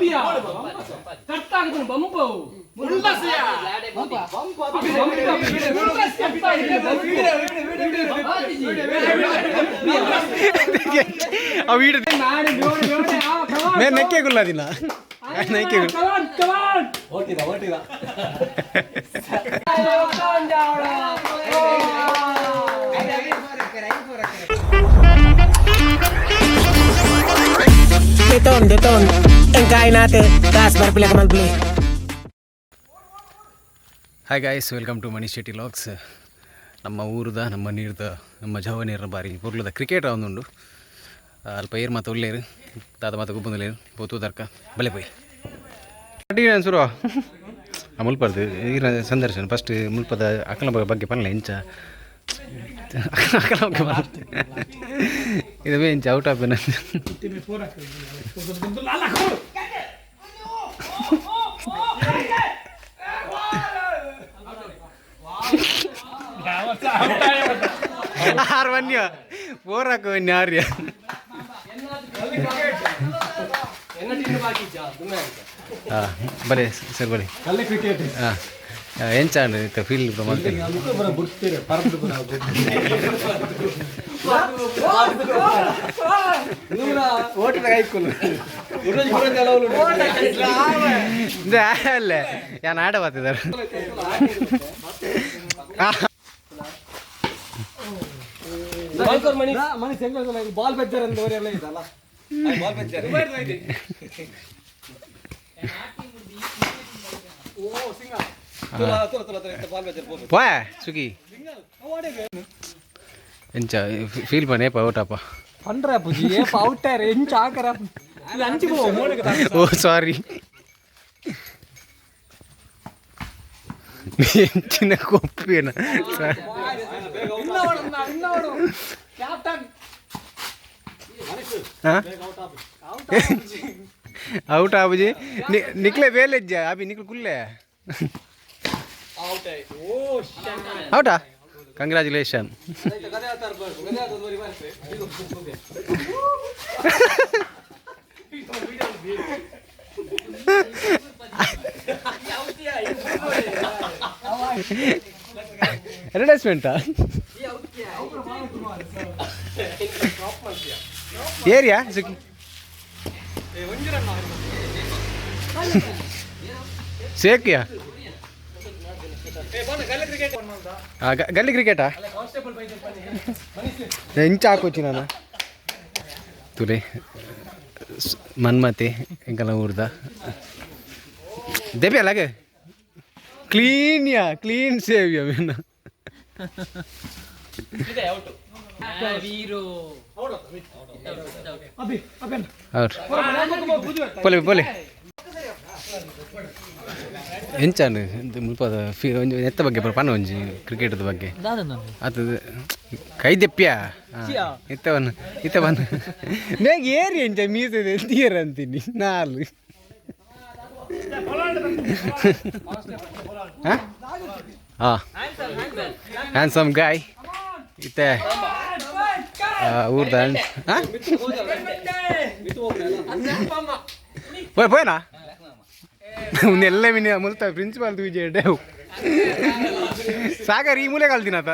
ಬಂಪಿಯಾ ಕಟ್ಟಾಗುದು ಬಂಪವು मैं नक्के गुल्ला दिना नक्के Deton, deton. Ang kain natin. Taas para pila ka malbli. Hi guys, welcome to Manish Shetty vlogs. ನಮ್ಮ ಊರದ ನಮ್ಮ ನೀರ್ದ ನಮ್ಮ ಜವ ನೀರಿನ ಬಾರಿ ಪೊರ್ಲುದ ಕ್ರಿಕೆಟ್ ಒಂದುಂಡು. ಅಲ್ಪ ಏರ್ ಮಾತ ಉಲ್ಲೇರು ದಾದ ಮಾತ ಗುಬ್ಬಂದುಲ್ಲೇರು ಪೋತು ತರ್ಕ ಬಲೆ ಪೋಯಿ ಶುರು ಮುಲ್ಪರ್ದು ಈರ ಸಂದರ್ಶನ ಫಸ್ಟ್ ಮುಲ್ಪದ ಅಕಲ ಬಗ್ಗೆ ಪನ್ಲ ಇಂಚ ಅಕಲ ಬಗ್ಗೆ ಪನ್ಲ ಇದು ಇಂಚ ಔಟ್ ಆಫ್ ಆರು ವನ್ಯ ಫೋರ್ ಹಾಕು ವನ್ಯ ಆರ್ಯ. ಹಾಂ ಬಲೆ ಸರ್ ಬಲೆ. ಹಾಂ ಎಂಚ ಇತ್ತ ಫೀಲ್ ಮಾಡ್ತೀನಿ. ಅಲ್ಲೇ ಯಾನ್ ಆಡ ಬಾತಿದ್ದಾರೆ. ಬಾಲ್ ಬೆಜ್ಜರ್ ಅಂತ ಇದಲ್ಲ. ಪೋಯ ಸುಖಿ ಎಂಚ ಫೀಲ್ ಪಣೆ ಔಟಪ್ಪ. ಪಂಡ್ರ ಪುಜಿ ಏಪ ಔಟರ್ ಎಂಚ ಆಕರ ಇದು ಅಂಚಿ ಓ ಸಾರಿ, ಎಂಚಿನ ಕೊಪ್ಪಿನ. ಔಟ್ ಆಬುಜಿ ನಿಕ್ಲೆ ಬೇಲೆಜ್ಜ ಅಭಿ ನಿಕ್ಲು ಕುಲ್ಲೆ ಔಟಾ. ಕಂಗ್ರ್ಯಾಚುಲೇಷನ್. ಅಡ್ವರ್ಟೈಸ್ಮೆಂಟಾ ಏರಿಯಾ ಸುಖಿ ಸೇಕಿಯಾ ಗಲ್ಲಿ ಕ್ರಿಕೆಟಾ ಎಂಚ ಹಾಕೋಚಿ ನಾನು ತುಲೆ ಮನ್ಮತಿ ಎಂಕಲ ಊರ್ದ ದೇಪಿ ಅಲ್ಲಾಗೆ ಕ್ಲೀನ್ ಯಾ ಕ್ಲೀನ್ ಸೇವ್ ಯಾ ಮೇನ. ಔಟ್ ಪೊಲೆ ಪೊಲೆ ಎಂಚಾನು ಮುಲ್ಪದ ಫೀ ಒಂಜಿ ಎತ್ತ ಬಗ್ಗೆ ಪನ ಒಂಜಿ ಕ್ರಿಕೆಟ್ದ ಬಗ್ಗೆ ಅದು ಕೈ ದೆಪ್ಪ್ಯಾ ಇತ್ತವನ್ ಇತ್ತವನ್ ಮೇಗ್ ಏರಿ ಎಂಚ ಮೀಸದೆ ತೀರ ಅಂತೀನಿ ನಾಲ್ ಹಾಂ ಹ್ಯಾನ್ಸಮ್ ಗಾಯ್ ಇತ್ತೆ ಊರ್ದ ಹಾಂ ಪೋಯ್ ಪೋಯ್ನಾ ಎಲ್ಲ ಮಿನಿ ಮುಲ್ತ ಪ್ರಿನ್ಸಿಪಾಲ್ ವಿಜಯ್ ಡೇವ್ ಸಾಗರ್ ಈ ಮೂಲೆ ಕಲ್ದಿನ ಆತ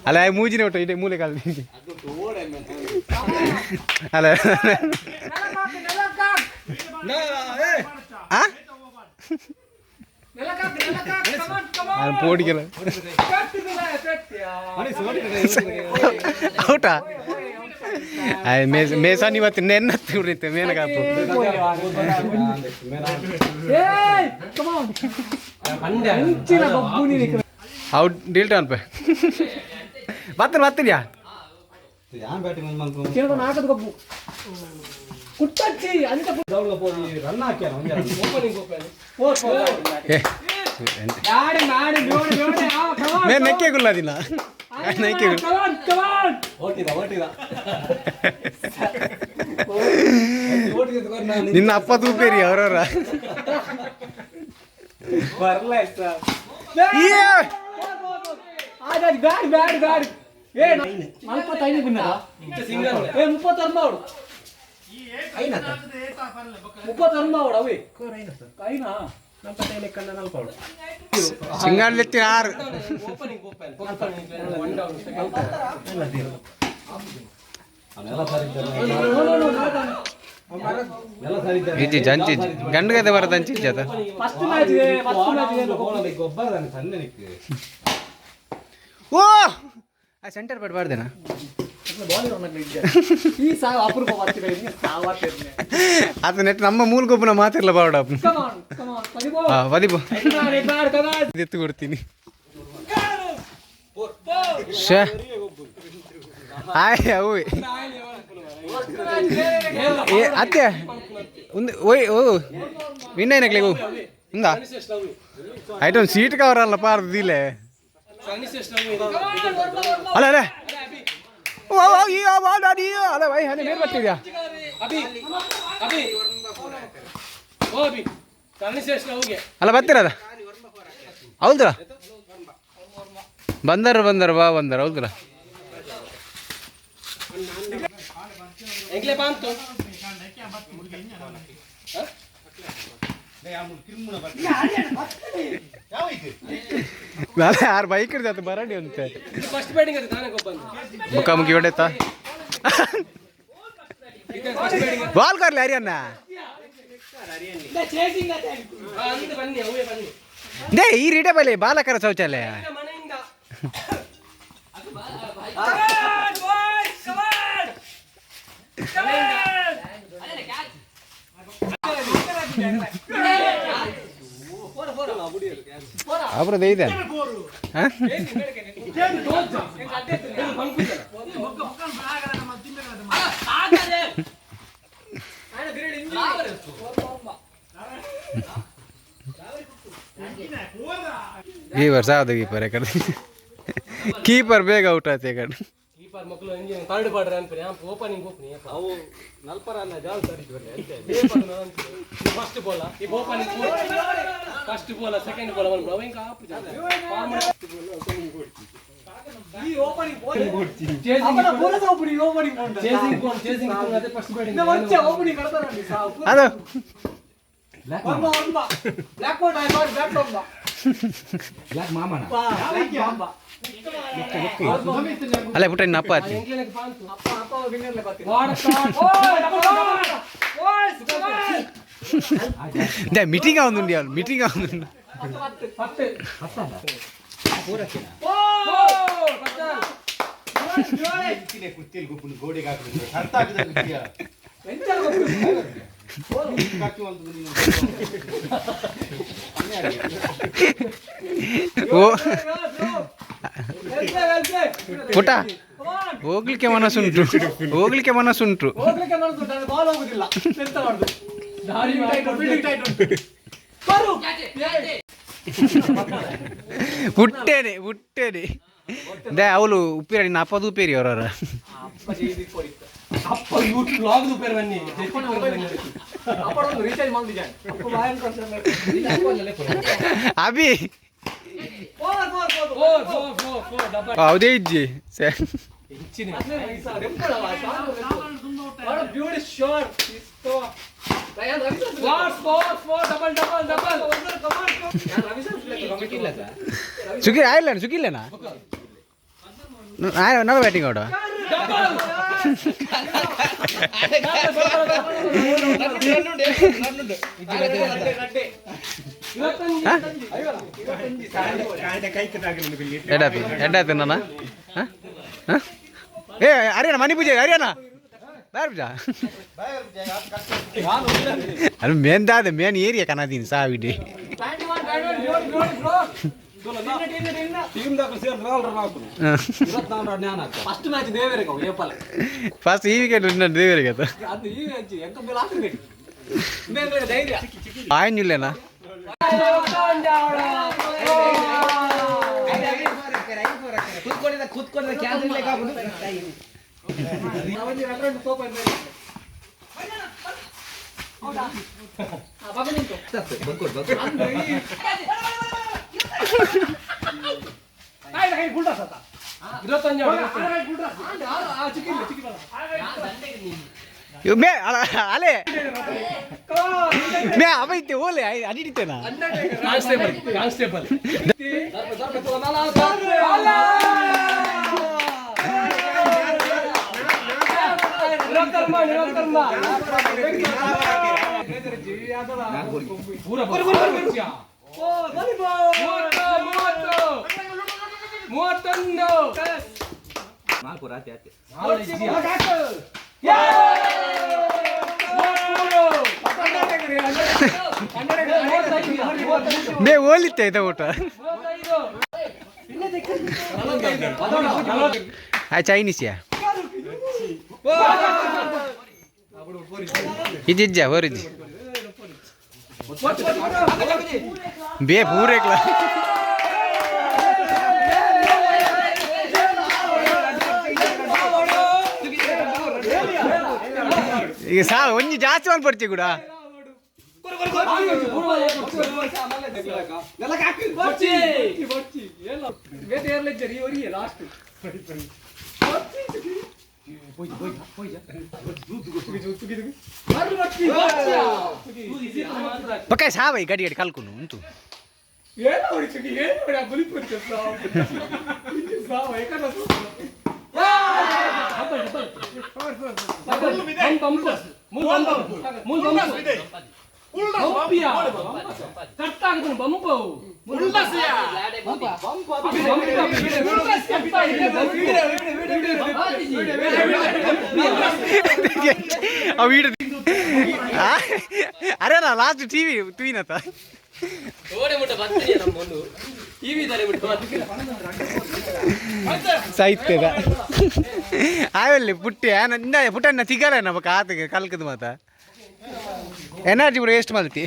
ಅಲ್ಲ ಮೂಜಿನ ಒಟ್ಟು ಇದೇ ಮೂಲೆ ಕಲ್ದಿನಿ ಅಲ್ಲ. ಪೋಡಿಗೆಲ್ಲ ಔಟಾ ಮೇಸಾನಿ ಇವತ್ತು ನೆನ್ನತ್ತಿ ಉಳಿತೆ ಮೇನಗಾಪು ಔಟ್ ಡೀಲ್ಟ ಅನ್ಪೆ ಬತ್ತನ ಬತ್ತೀನಿಯಾ. ಮೇ ನೆಕ್ಕೆ ಗುಲ್ಲ ದಿನ ನೆಕ್ಕೆ ನಿನ್ನ ಅಪ್ಪ ತೂಪೇರಿ ಅವರವರ. ಬ್ಯಾಡ್ ಬ್ಯಾಡ್ ಬ್ಯಾಡ್. ಏ 45 ಬಿನ್ನದ. ಏ 39 ಅವಳು. ಸಿಂಗಾಡ್ಲಿತ್ತಿ ಆರು. ಇಜ್ಜಿ ಜಂಚಿ ಗಂಡುಗದೆ ಬರದ ಅಂಚಿ ಇಜ್ಜಿ ಅದ. ಫಸ್ಟ್ ಮ್ಯಾಚ್ ಇದೆ, ಫಸ್ಟ್ ಮ್ಯಾಚ್ ಇದೆ. ಓ, ಆ ಸೆಂಟರ್ ಬಟ್ ಬಾರ್ದೇನಾ? ಈ ಸಾವು ಅಪರೂಪ ಬರ್ತಿದೆ ಸಾವಾತಿರ್ನೆ. ಅದು ನೆಟ್ ನಮ್ಮ ಮೂಲ ಗೊಬ್ಬನ ಮಾತಿರ್ಲ ಬಾವಡ. ಕಮ್ ಆನ್, ಕಮ್ ಆನ್, ಪದಿಬೋ. ಹಾ, ಬದಿಬೋ. ಬಾರ್ ಕಮಾನ್. ಎತ್ತು ಕೊಡ್ತೀನಿ. ಶೇ ಆಯ್ ಅವು ಏ ಅತ್ತೆ ಒಂದು ಓಯ್ ಓ ವಿನ್ అయినಕ್ಲೆ ಓ ಇಂದ ಐಟಮ್ ಸೀಟ್ ಕವರ್ ಅಲ್ಲ ಪಾರ್ದಿಲೆ ಅಲ್ಲ ಅಲ್ಲ ಓ ಓ ಈ ಆ ವಾ ದಾಡಿ ಅಲ್ಲ ವೈ ಹನೆ ಮೇಲ್ ಬರ್ತಿದ್ಯಾ? ಅಭಿ ಓ ಅಭಿ ಕರ್ಣಿಶೇಷ್ ಅವುಗೆ. ಅಲ್ಲ ಬರ್ತೀರದ ಹೌದ್ರ? ಬಂದರು ಬಂದರು ಬಾ ಬಂದರು ಹೌದ್ರ? ಎಂಗ್ಲೆ ಬಾಂತು. ನಾಳೆ ಯಾರು ಬೈಕ್ ಇರ್ತದೆ ಅದು ಬರಡಿ ಅಂತೆ. ಫಸ್ಟ್ ಬ್ಯಾಟಿಂಗ್ ಅದು ತಾನೇ ಗೊಬ್ಬಂದು. ಮುಖಾಮುಖಿ ಹೊಡೆತಾ ಬಾಲ್ ಕಾರ್ಲಿ ಹರಿಯಣ್ಣ. ಅಂದು ಬನ್ನಿ, ಅವೇ ಬನ್ನಿ. They ಈ ರೀಟೆ ಬಲೆ ಬಾಲಕರ ಶೌಚಾಲಯ. ಮನೆಯಿಂದ. ಅಬ್ರದ್ದು ಇದೆ ಹಾ? ಕೀಪರ್ ಸಾದು ಕೀಪರ್ ಕಡೆ ಕೀಪರ್ ಬೇಗ ಔಟ್ ಆಯ್ತು ಈ ಕಡೆ. ಕೀಪರ್ ಮಕ್ಕಳು ಹೆಂಗೆ ಥರ್ಡ್ ಪಾಡ್ರೆ ಅನ್ಪರೆ ಓಪನಿಂಗ್ ಓಪನಿಂಗ್ ಅವು ನಲ್ಪರ ಅಲ್ಲ ಜಾಲ್ ಸರಿ. ಫಸ್ಟ್ ಬಾಲ್ ಈ opening first ball second ball ಅವನು ಅವ ಹಿಂಗೆ ಆಪು. ಈ ಓಪನಿಂಗ್ ಅವನ ಪೂರಸ ಓಪನಿಂಗ್ ಓಪನಿಂಗ್ ಉಂಟು. ಚೇಸಿಂಗ್ ಬಾಲ್ ಚೇಸಿಂಗ್ ಅದೇ ಫಸ್ಟ್ ಬ್ಯಾಟಿಂಗ್. వచ్చే ఓపెనింగ్ కడతారండి సావు. ಅದು వర్మ వర్మ బ్లాక్ బోర్డ్ ಆಯ್ ಬಾರ್ ಬ್ಲಾಕ್ ವರ್ಮ ಬ್ಲಾಕ್ ಮಾಮನ. ಬ್ಲಾಕ್ ಮಾಂಬ. ಅಲ್ಲ ಪುಟ್ಟ ಇನ್ನು ಅಪ್ಪ ಆಯ್ತು. ಅಪ್ಪ ಅಪ್ಪ ವಿನ್ನರ್ಲೆ ಬರ್ತೀನಿ. They meeting ಆവുಂದುಂಡಿ ಅವನು ಮೀಟಿಂಗ್ ಆവുಂದುಂಡು. ಓ ಪುಟ್ಟ, ಹೋಗ್ಲಿಕ್ಕೆ ಮನಸ್ಸುಂಟು, ಹೋಗ್ಲಿಕ್ಕೆ ಮನಸ್ಸುಂಟು. ಹೋಗ್ಲಿಕ್ಕೆ ಮನಸ್ಸುಂಟು, ಅದು ಬಾಲ್ ಹೋಗುದಿಲ್ಲ. ಎಂತ ಮಾಡುದು? ಫೀಲ್ಡಿಂಗ್ ಟೈಟ್ ಉಂಟು. ಬರು. ಪುಟ್ಟೇನೆ ಪುಟ್ಟೇನೆ they ಅವಳು ಉಪ್ಪಿರ ನಿನ್ನ ಅಪ್ಪದು ಉಪ್ಪೇರಿ ಅವರವರ. ಅಪ್ಪ ಜೈದಿ ಕೊಡಿತ್ತು. ಅಪ್ಪ ಯೂಟ್ಯೂಬ್ ಬ್ಲಾಗ್ ದುಪೇರ್ ಬನ್ನಿ. ಅಪ್ಪ ಒಂದು ರೀಚಾರ್ಜ್ ಮಾಡಿದ್ದಾನೆ ಅಪ್ಪ ಬಾಯಲ್ಲಿ ಕೊಡ್ತಾನೆ. Abhi. Four four four. Four four four four double. ಹೌದೇ ಇಜ್ಜಿ ಸೆ. ಹೆಚ್ಚಿನ. Beauty shot. Four four four double double double. ಸುಖಿ ಆಯ್ಲ ಸುಖಿಲ್ಲೇನಾ ನಡ ಬ್ಯಾಟಿಂಗ್ ಅವಡ. ಎಡಾಪಿ ಎಡ್ಡಾಯ್ತು ನನ್ನ. ಏ ಹರಿಯಾಣ ಮನಿ ಪೂಜೆ ಹರಿಯಾಣ ಬಾರ್ ಪೂಜಾ ಅದು ಮೇನ್ ದಾದ ಮೇನ್ ಏರಿಯಾ ಕನದೀನಿ ಸಾವಿಡಿ. ಫಸ್ಟ್ ಮ್ಯಾಚ್ ದೇವರಿಗೆ ಏಪಲ್. ಫಸ್ಟ್ ಈ ವಿಕೆಟ್ ದೇವರಿಗೆ ಅದು. ಅದು ಈ ಮ್ಯಾಚ್ ಎಂತ ಮೇಲೆ ಹಾಕಬೇಕು ಧೈರ್ಯ. ಆಯ್ನಿಲ್ಲೇನಾ? ಕೂತ್ಕೊಂಡಿದ್ದ ಕ್ಯಾನ್ಸಲ್. ഇരുപത്തഞ്ചാണ്. ಮೇ ಅಲೆ ಮೇ ಅವೈತೆ ಓಲೆ ಅಡಿಡಿತೇನಾ? Constable, constable. ಪೂರ 30, 30, 31. ನಾಲ್ಕು ರಾತ್ರಿ ಆತೆ. ಮೇ ಓಲಿತ್ತೆ ಇದ ಊಟ. ಆ ಚೈನೀಸ್ಯಾ ಇಜ್ಜ ಹೋರಿಜ್ಜಿ ಬೇ ಪೂರೇಕ್ಲ. ಈಗ ಸಾ ಒಂಜಿ ಜಾಸ್ತಿ ಮಲ್ಪಡ್ತಿ ಕೂಡ. ಲಾಸ್ಟ್. ಪಕ್ಕ ಸಾವೈ ಗಡಿ ಗಡಿ ಕಲ್ಕುನು ಉಂಟು. ಏನ ಹೊಡಿಚುಕಿ, ಏನು ಹೊಡಿ, ಆ ಬುಲಿ ಪುರಿ ಸಾವು ಸಾವು ಏಕನ. ಕಟ್ಟಾಗುದು ಬಂಪು. ಅವು ಇಡು. ಅರೆ ಲಾಸ್ಟ್ ಟಿವಿ ತೂಯಿನತ. ಓಡೆ ಮುಟ್ಟ ಬರ್ತೀನಿ, ನಮ್ಮ ಒಂದು ಟಿವಿ ಇದ್ದಾರೆ ಬಿಟ್ಟು. ಸಾಹಿತ್ಯದ ಆವಲ್ಲಿ ಪುಟ್ಟಿ ಇಂದ ಪುಟ್ಟನ್ನ ತಿಗಲ ನಮ್ಮ ಆತಗೆ ಕಲ್ಕದ ಮಾತ ಎನರ್ಜಿ ಪೂರ ವೇಸ್ಟ್ ಮಲ್ತಿ.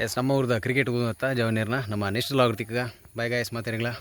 ಎಸ್, ನಮ್ಮ ಊರ್ದ ಕ್ರಿಕೆಟ್ ಓದುತ್ತ ಜವನೀರ್ನ. ನಮ್ಮ ನೆಕ್ಸ್ಟ್ ಲಾಗ್ ತಿಕ್ಕ. Bye guys, ಮಾತಾಡಿಗಳ.